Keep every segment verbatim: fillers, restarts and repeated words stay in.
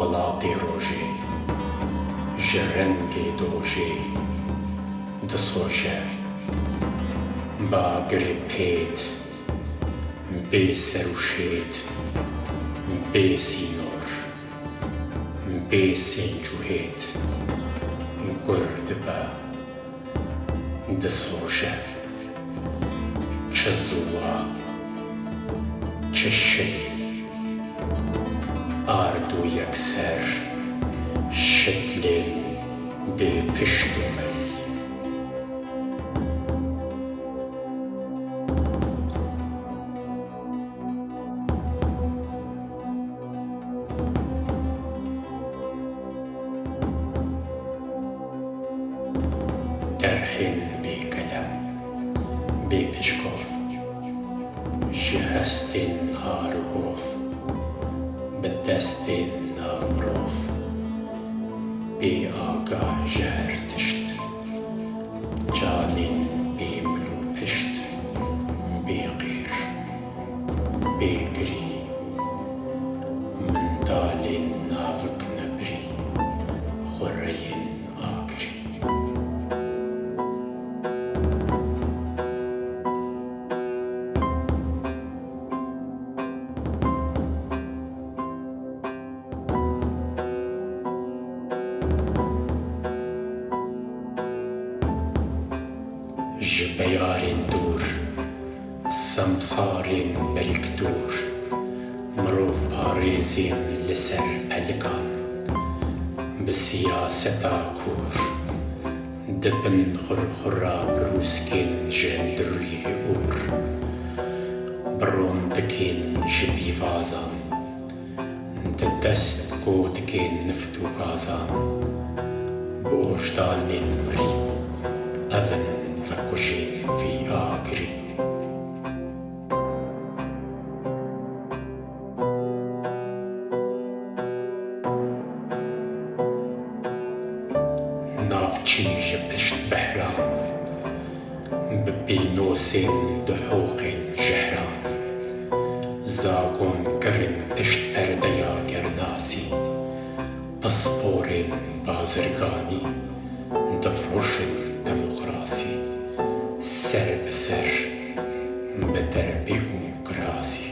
Welatê rojê ji rengê dojê disoje. Bagirê pêt bê ser û şêt, bê sînor, bê sênc û hêt gur dibe. Disoje. Çi ziwa, çi şil, ard û yekser şitlên bê pişt û mil. Terhên bê kelem, bê pişkov, ji hestên har û hov, bi destên nav mirov, bê agah ji her tişt, canên bê mil û pişt, bê qîr, bê girî, mendalên navik nebirî, xureyên agirî. Ji beyarên dûr, semsarên berîkdûr, mirovparêzên li ser pelikan, bi siyaseta kûr, di bin xurxura brûskên ji hundirûyê ûr, bi rondikên ji pîvazan, di dest kotikên nift û gazan, bi ojdanên mirî, ev in vekujên vî agirî. Navçî ji pişt behran, bi pînosên dihoqên jehran, zagon kirin pişt perdeya gernasî, pisporên bazirganî, difroşin demokrasî, ser bi ser, bi derpê û kirasî.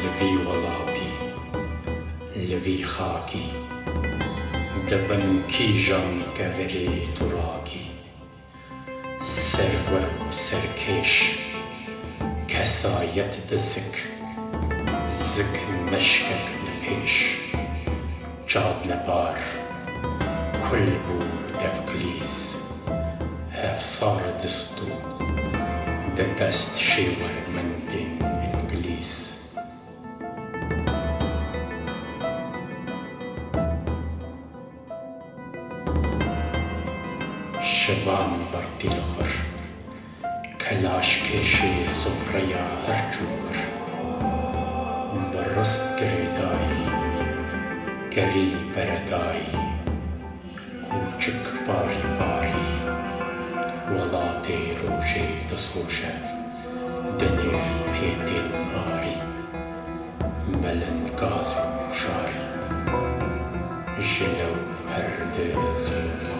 Li vî welatî, li vî xakî, di bin kîjan kevirê tu rakî. Serwer û serkêş, kesayet bi zik, zik meşkek li pêş. Çavnebar, kul bû devgilîz, hevsar distû, di dest şêwermendên îngilîz. Şivan bertî li xur, kelaş kêşê sofreya her çûkur. Bi rist girêdayî, gerî beredayî, kûçik parî parî, welatê rojê disoje, di nêv pêtên arî. Belend gaz û şarî, ji lew her di zilma